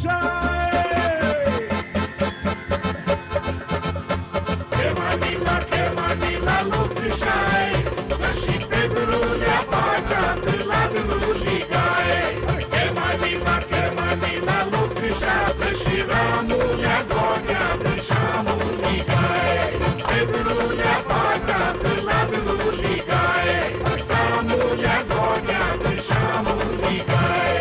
लोकशाय. खेमानीला खेमानीला लोकशाय, जशी पेदरुल्या पाटात लागलुली गाय. खेमानीला खेमानीला लोकशाय, जशी रामुल्या गोट्यात शामुली गाय. पेदरुल्या पाटात लागलुली गाय, रामुल्या गोट्यात शामुली गाय.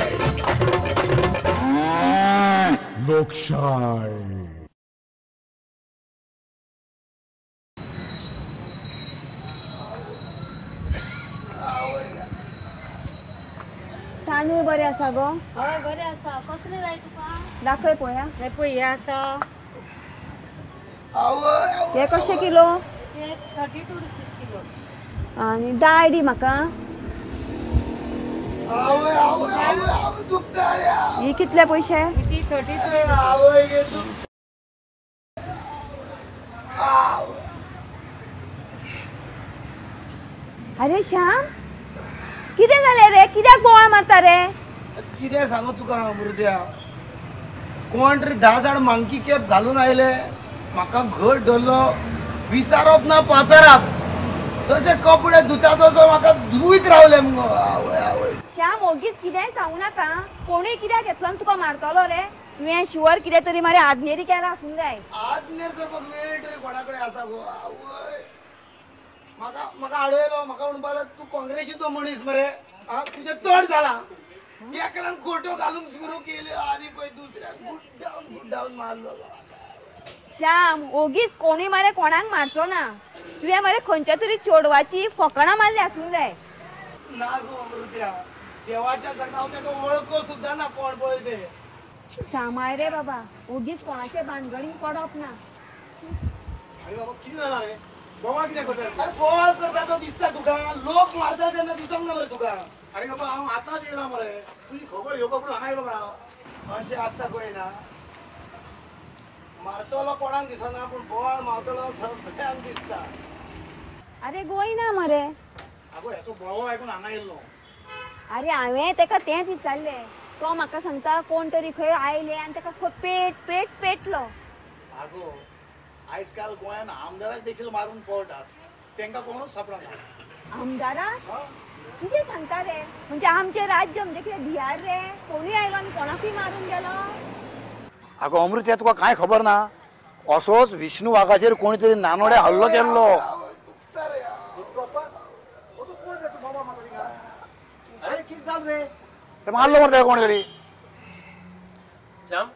लोकशाय. तांदूळ बरे आसा गो? हय बरे आसा. कसले जाय तुका? दाखय पळया. हे पळय हे आसा. हे कशे किलो? हे 32 रुपीज किलो. आनी दाळ दी म्हाका. ही कितले पयशे? ती 32. अरे श्याम, कितें जालें रे? कित्याक बोवाळ मारता रे? कितें सांगू तुका अमृत्या, कोण तरी 10 जाण मंकी कॅप घालून आयले, म्हाका घट धरलो, विचारप ना पाचारप, तशे कपडे धुता तसो म्हाका धुयत रावले मुगो. आवय आवय. श्याम ओगीच कितेंय सांगू नाका. कोणूय कित्याक येतलो आनी तुका मारतलो रे? तुवें शुवर कितें तरी मरे आदनेरी केला आसूंक जाय. आदनेर करपाक वेळ तरी कोणा कडेन आसा गो? आवय, म्हाका म्हाका आडयलो, म्हाका म्हणपाक लागलो तूं काँग्रेसीचो मनीस मरे, आं तुजें चड जालां. एकल्यान खोट्यो घालूंक सुरू केल्यो आनी पळय दुसऱ्यान गुड डावन गुड डावन मारलो. श्याम ओगीच कोणूय मरे कोणाक मारचो ना. तुवें मरे खंयच्या तरी चेडवाची फकाणां मारली आसूंक जाय. ना गो अमृत्या, देवाच्या सांगता हांव ताका वळखो सुद्दां ना कोण पळय ते. सामाय रे बाबा, ओगीच कोणाचे भानगडीन पडप ना. अरे बाबा कितें जालां रे? बोवाळ कित्याक करता? अरे बोवाळ करता तो दिसता तुका, लोक मारता तेन्ना दिसोंक ना मरे तुका. अरे बाबा हांव आतांच येयला मरे, तुजी खबर घेवपाक म्हणून हांगा येयलो मरे हांव. अशें आसता पळय ना, मारतलो कोणाक दिसना पूण बोवाळ मारतलो सगळ्यांक दिसता. अरे गोयना मरे. आगो हेचो बोवाळ आयकून हांगा येयल्लो. अरे हांवें ताका तेंच विचारलें, तो म्हाका सांगता कोण तरी खंय आयले आनी ताका खंय पेट पेट पेटलो. आगो आयज काल गोंयान आमदाराक देखील मारून पळटात, तांकां कोणूच सापडना. आमदाराक कितें सांगता रे? म्हणजे आमचें राज्य म्हणजे कितें बिहार रे? कोणूय आयलो आनी कोणाकूय मारून गेलो. आगो अमृत्या तुका कांय खबर ना, असोच विष्णू वाघाचेर कोणी तरी नानोड्या हल्लो केल्लो. अरे कितें जालें रे? मारलो मरे ताका कोण तरी. श्याम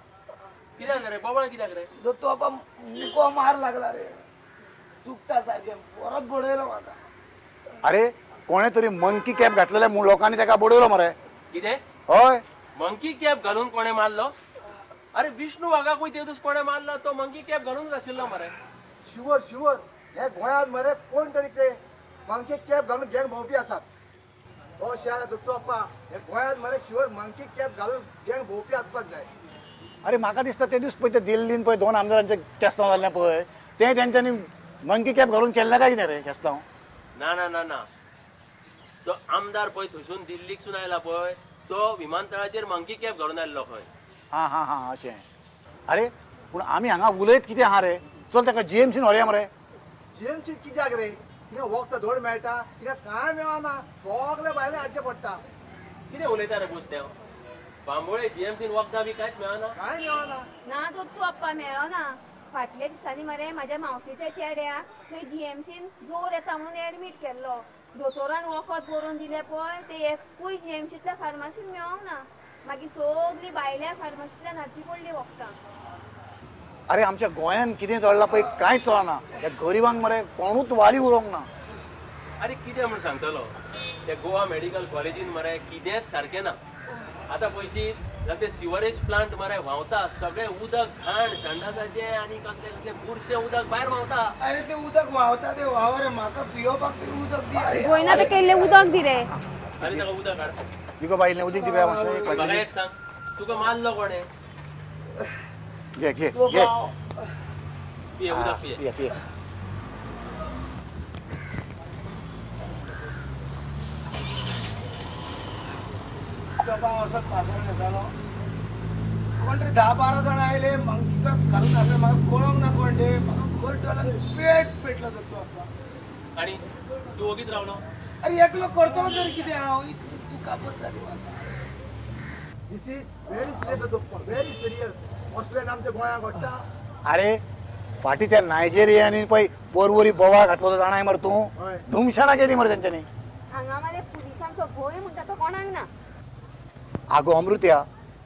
कित्याक रे बोवाळ कित्याक रे? दत्तू बाबा मुको मार लागला रे, दुखता सारकें, परत बडयलो म्हाका. अरे कोणे तरी मंकी कॅप घातलेल्या लोकांनी ताका बडयलो मरे. कितें? हय, मंकी कॅप घालून कोणे मारलो? अरे विष्णू वाघाकूय ते दीस कोणे मारला तो मंकी कॅप घालूनच आशिल्लो मरे. शुवर शुवर, हे गोंयांत मरे कोण तरी ते मंकी कॅप घालून गँग भोंवपी आसात. ओ शार दत्तू बाप्पा, हे गोंयांत मरे शुवर मंकी कॅप घालून गँग भोंवपी आसपाक जाय. अरे म्हाका दिसता ते दीस पळय ते दिल्लीन पळय 2 आमदारांचें केस्तांव जाल्लें पळय, तें तेंच्यांनी मंकी कॅप घालून केल्लें काय कितें रे केस्तांव? ना ना ना ना, तो आमदार पळय थंयसून दिल्लीकसून आयला पळय, तो विमानतळाचेर मंकी कॅप घालून आयल्लो खंय. हां हां हां अशें. अरे पूण आमी हांगा उलयत कितें आहा रे? चल ताका जीएमसीन व्हरया मरे. जीएमसी कित्याक रे? थिंगा वखद धड मेळटा, थिंगा कांय मेळना, सगळें भायलें हाडचें पडटा. कितें उलयता रे बोस्त्यांव? बांबोळे जीएमसीन वखदां बी कांयच मेळना? कांय मेळना. ना दत्तू बाप्पा मेळना. फाटल्या दिसांनी मरे म्हाज्या मावशेच्या चेड्याक थंय जीएमसीन जोर येता म्हणून एडमीट केल्लो. दोतोरान वखद बरोवन दिलें पळय, ते एकूय जीएमसींतल्या फार्मासीन मेळोंक ना. मागीर सगळीं भायल्या फार्मासींतल्यान हाडची पडली वखदां. अरे आमच्या गोंयान कितें चल्लां पळय कांयच चलना. ह्या गरिबांक मरे कोणूच वाली उरोंक ना. अरे कितें म्हूण सांगतलो, त्या गोवा मेडिकल कॉलेजीन मरे कितेंच सारकें ना. आतां पयशी जाल्यार ते सिवरेज प्लांट मरे व्हांवता, सगळें उदक घाण संडासाचें आनी कसलें कसलें बुरशें उदक भायर व्हांवता. अरे तें उदक व्हांवता तें व्हांव रे, म्हाका पियोवपाक तरी उदक दी. गोंयना तें केल्लें उदक दी रे. आनी ताका उदक हाड. दिगो बाई इल्लें उदक दी मातशें. म्हाका एक सांग, तुका मारलो कोणें? घे घे घे, पिये उदक पिये. पिये पिये. वचत पाजारान येतालो, कोण तरी 10-12 जाण आयले मंकी कॅप घालून आसले म्हाका कळोंक ना कोण ते म्हाका कट जालो पेट पेटलो दत्तू आप्पा. आनी तूं ओगीच रावलो? अरे एकलो करतलो तरी कितें हांव इतली दुखापत जाली म्हाका. This is very serious Dattu Appa, very serious. असलें आमच्या गोंयांत घडटा. अरे फाटी त्या नायजेरियानी पळय पोरवरी बोवाळ घातलो तो जाणाय मरे तूं, धुमशणां केली मरे तेंच्यांनी. हांगा मरे पुलिसांचो भंय म्हणटा तो कोणाक ना. आगो अमृत्या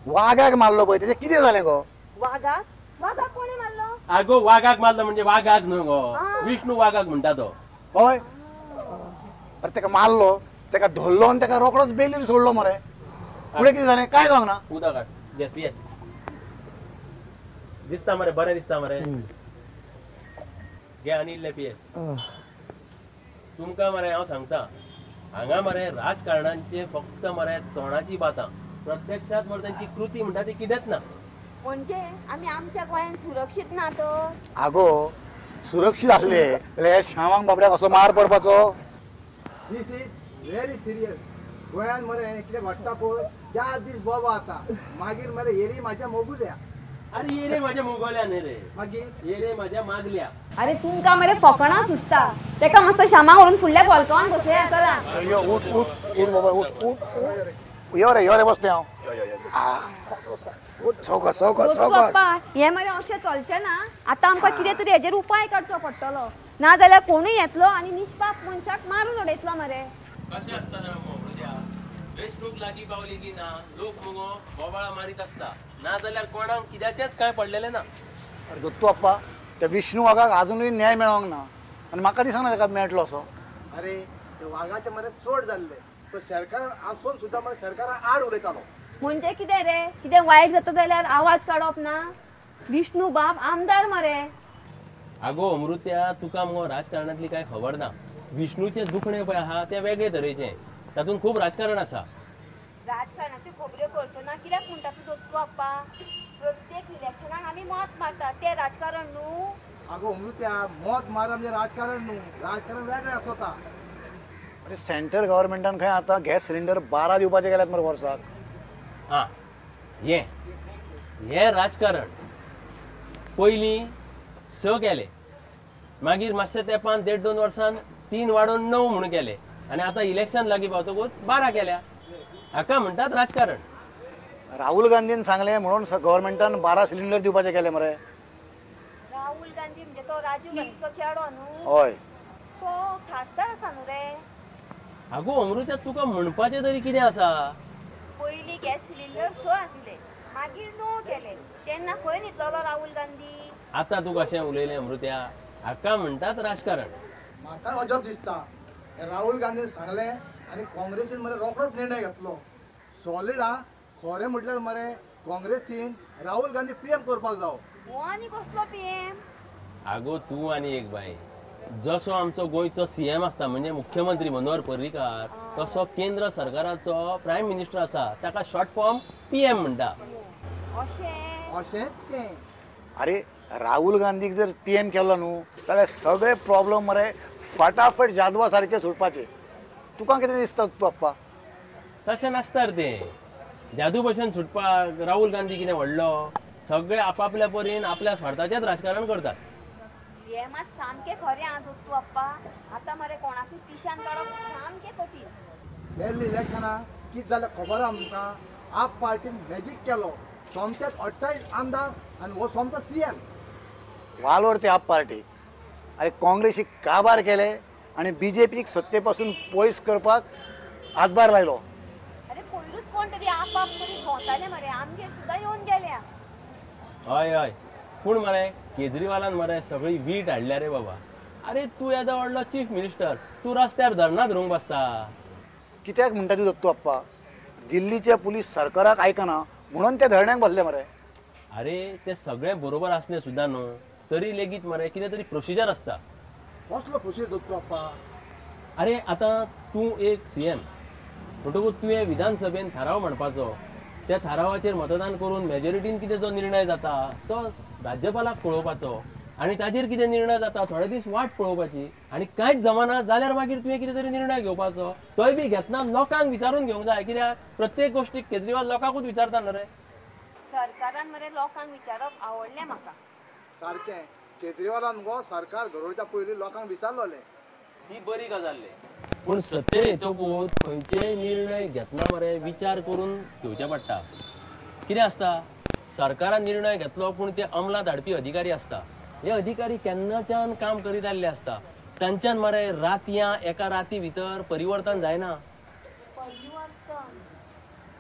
वागाक मारलो पळय तेजें कितें जालें गो? वागाक? वागाक कोणें मारलो? आगो वागाक मारलो म्हणजे वागाक न्हय गो, विष्णू वागाक म्हणटा तो. हय अरे तेका मारलो, तेका धरलो आनी तेका रोकडोच बेलीर सोडलो मरे. फुडें कितें जालें कांय जावंक ना. उदक हाड, घे पिये. दिसता मरे बरें दिसता मरे, घे आनी इल्लें पिये. तुमकां मरे हांव सांगता हांगा मरे राजकारणांचे फक्त मरे तोंडाची बातां, प्रत्यक्षात मरे तेंची कृती म्हणटा ती कितेंच ना. म्हणजे आमी आमच्या गोंयांत सुरक्षीत ना तर? आगो सुरक्षीत आसले जाल्यार श्यामांक बाबड्याक असो मार पडपाचो? This is very serious. गोंयांत मरे कितें घडटा पळय, 4 दीस बोबो आता मागीर मरे येरी म्हाज्या मोगुल्या. अरे येरे म्हाज्या मोगोल्या न्ही रे, मागीर येरे म्हाज्या मागल्या. अरे तुमकां मरे फकाणां सुचता, तेका मातसो श्यामा व्हरून फुडल्या बॉल्कावान बसया. चला यो उठ उठ उठ बाबा उठ उठ यो रे यो रे बसते हांव. सवकास सवकास सवकास. हे मरे अशें चलचें ना, आतां आमकां कितें तरी हेजेर उपाय काडचो पडटलो, ना जाल्यार कोणूय येतलो आनी निष्पाप मनशाक मारून उडयतलो मरे. कशें आसता जाणा मुगो, वेंचणूक लागीं पावली की ना लोक मुगो बोवाळा मारीत आसता, ना जाल्यार कोणाक कित्याचेंच कांय पडलेलें ना. अरे दत्तू आप्पा त्या विष्णू वागाक आजुनूय न्याय मेळोंक ना आनी म्हाका दिसना ताका मेळटलो असो. अरे त्या वागाचे मरे चड जाल्ले, तो सरकारान आसून सुद्दां मरे सरकारा आड उलयतालो. म्हणजे कितें रे, कितें वायट जाता जाल्यार आवाज काडप ना? विष्णू बाब आमदार मरे. आगो अमृत्या तुका मुगो राजकारणांतली कांय खबर ना. विष्णूचें दुखणें पळय आहा तें वेगळे तरेचें, तातूंत खूब राजकारण आसा. राजकारणाच्यो खबऱ्यो कळच्यो ना कित्याक म्हणटा तूं दत्तू आप्पा? प्रत्येक इलेक्शनाक आमी मत मारतात तें राजकारण न्हू? आगो अमृत्या मत मारप म्हणजे राजकारण न्हू, राजकारण वेगळें आसता. अरे सेंट्रल गव्हर्मेंटान खंय आतां गॅस सिलिंडर 12 दिवपाचे गेल्यात मरे वर्साक. आं हें हें राजकारण. पयलीं 6 केले, मागीर मातशे तेंपान 1.5-2 वर्सान 3 वाडोवन 9 म्हणून केले, आनी आतां इलेक्शन लागीं पावतकूच 12 केल्या. हाका म्हणटात राजकारण. राहुल गांधीन सांगलें म्हणून गव्हर्मेंटान 12 सिलिंडर दिवपाचे केले मरे. राहुल गांधी म्हणजे तो राजीव गांधीचो चेडो न्हू? हय, तो खासदार आसा न्हू रे. आगो अमृत्या तुका म्हणपाचें तरी कितें आसा? पयलीं गॅस सिलिंडर 6 आसले, मागीर 9 केले, तेन्ना खंय न्हिदलोलो राहुल गांधी? आतां तूं कशें उलयलें अमृत्या, हाका म्हणटात राजकारण. म्हाका अजब दिसता राहुल गांधीन सांगलें आनी काँग्रेसीन मरे रोखडोच निर्णय घेतलो. सॉलीड आ, खरें म्हटल्यार मरे काँग्रेसीन राहुल गांधी पीएम करपाक जावो. हो आनी कसलो पीएम? आगो तूं आनी एक बाय, जसो आमचो गोंयचो सीएम आसता म्हणजे मुख्यमंत्री मनोहर पर्रीकार, तसो केंद्र सरकाराचो प्रायम मिनिस्टर आसा, ताका शॉर्ट फॉर्म पीएम म्हणटा. अशें अशेंच तें. अरे राहुल गांधीक जर पीएम केलो न्हू जाल्यार सगळे प्रॉब्लम मरे फटाफट जादवा सारके सुटपाचे. तुका कितें दिसता तूं आप्पा? तशें नासता रे तें, जादू भशेन सुटपाक राहुल गांधी कितें व्हडलो, सगळे आपापल्या परीन आपल्या स्वार्थाचेंच राजकारण करतात. हें मात सामकें खरें आं दत्तू आप्पा, आतां मरे कोणाकूय पिशान काडप सामकें कठीण. गेल्ले इलेक्शनाक कितें जालें खबर आहा आमकां? आप पार्टीन मॅजीक केलो, सोमतेच 28 आमदार आनी हो सोमतो सीएम. वालोर ते आप पार्टी. अरे काँग्रेसीक काबार केले आनी बीजेपीक सत्ते पासून पयस करपाक हातभार लायलो. अरे पयरूच कोण तरी आप आप करीत भोंवताले मरे, आमगेर सुद्दां येवन गेल्या. हय हय, पूण मरे केजरीवालान मरे सगळी वीट हाडल्या रे बाबा. अरे तूं येदो व्हडलो चीफ मिनिस्टर, तूं रस्त्यार धरणां धरूंक बसता कित्याक म्हणटा तूं दत्तू आप्पा? दिल्लीचे पुलीस सरकाराक आयकना म्हणून ते धरण्याक बसले मरे. अरे ते सगळे बरोबर आसले सुद्दां न्हू तरी लेगीत मरे कितें तरी प्रोसिजर आसता. कसलो प्रोसिजर दत्तू आप्पा? अरे आतां तूं एक सीएम म्हणटकूच तुवें विधानसभेन थाराव मांडपाचो, त्या थारावाचेर मतदान करून मेजॉरिटीन कितें जो निर्णय जाता तो राज्यपालाक पळोवपाचो आनी ताजेर कितें निर्णय जाता थोडे दीस वाट पळोवपाची, आनी कांयच जमाना जाल्यार मागीर तुवें कितें तरी निर्णय घेवपाचो, तोय बी घेतना लोकांक विचारून घेवंक जाय. कित्याक प्रत्येक गोश्टीक केजरीवाल लोकांकूच विचारता न्हू रे. सरकारान मरे लोकांक विचारप आवडलें म्हाका. सारकें केजरीवालान मुगो सरकार घडोवच्या पयलीं लोकांक विचारलोलें. ती बरी गजाल रे, पूण सत्तेर येतकूच खंयचेय निर्णय घेतना मरे विचार करून घेवचे पडटा. कितें आसता, सरकारान निर्णय घेतलो पूण ते अंमलांत हाडपी अधिकारी आसता. हे अधिकारी केन्नाच्यान काम करीत आयिल्ले आसता, तांच्यान मरे रातयां एका राती भितर परिवर्तन जायना. परिवर्तन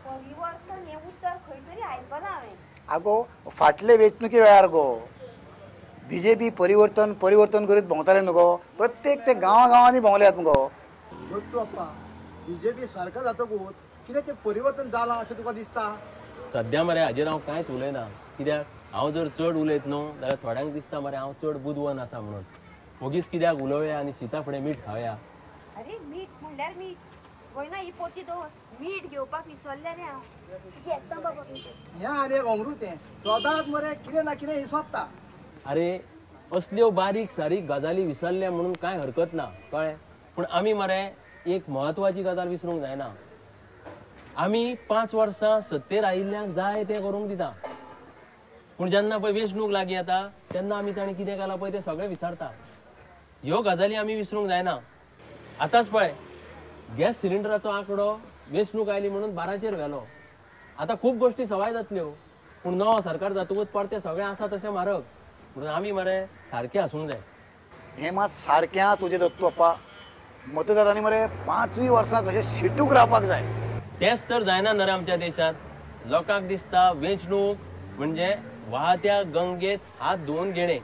परिवर्तन हें उतर खंय तरी आयकलां हांवें. आगो फाटले वेंचणुके वेळार गो बीजेपी परिवर्तन परिवर्तन करीत भोंवताले न्हू गो, प्रत्येक ते गांवा गांवांनी भोंवल्यात मुगो. दत्तू अप्पा, बीजेपी सरकार जातकूच कितें तें परिवर्तन जालां अशें तुका दिसता? सद्या मरे हाजेर हांव कांयच उलयना, कित्याक हांव जर चड उलयत न्हू जाल्यार थोड्यांक दिसता मरे हांव चड बुदवंत आसा म्हणून. वगीच कित्याक उलोवया आनी शिता फुडें मीठ खावया. अरे मीठ म्हणल्यार मीठ गोयना ही पोती दवर, मीठ घेवपाक विसरलें रे हांव. घेता बाबा हें आनी एक अमृत हें सदांच मरे कितें ना कितें विसरता. अरे असल्यो बारीक सारीक गजाली विसरल्या म्हणून कांय हरकत ना, कळ्ळें? पूण आमी मरे एक म्हत्वाची गजाल विसरूंक जायना. आमी 5 वर्सां सत्तेर आयिल्ल्यांक जाय तें करूंक दिता, पूण जेन्ना पळय वेंचणूक लागीं येता तेन्ना आमी ताणें कितें केलां पळय तें सगळें विसरता. ह्यो गजाली आमी विसरूंक जायना. आतांच पळय गॅस सिलिंडराचो आंकडो वेंचणूक आयली म्हणून 12चेर व्हेलो. आतां खूब गोश्टी सवाय जातल्यो, पूण नवो सरकार जातकूच परतें सगळें आसा तशें म्हारग. म्हणून आमी मरे सारकें आसूंक जाय. हें मात सारकें आहा तुजें दत्तू अप्पा, मतदारांनी मरे 5 वर्सां कशें शिटूक रावपाक जाय. तेंच तर जायना न्हय आमच्या देशांत. लोकांक दिसता वेंचणूक म्हणजे वाहत्या गंगेत हात धुवून घेणे,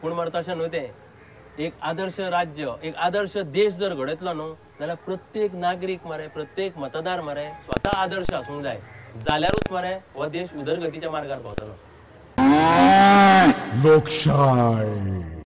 पूण मरे तशें न्हू तें. एक आदर्श राज्य, एक आदर्श देश जर घडयतलो न्हू जाल्यार प्रत्येक नागरीक मरे, प्रत्येक मतदार मरे स्वता आदर्श आसूंक जाय, जाल्यारूच मरे हो देश उदरगतीच्या मार्गार पावतलो. लोकशाय.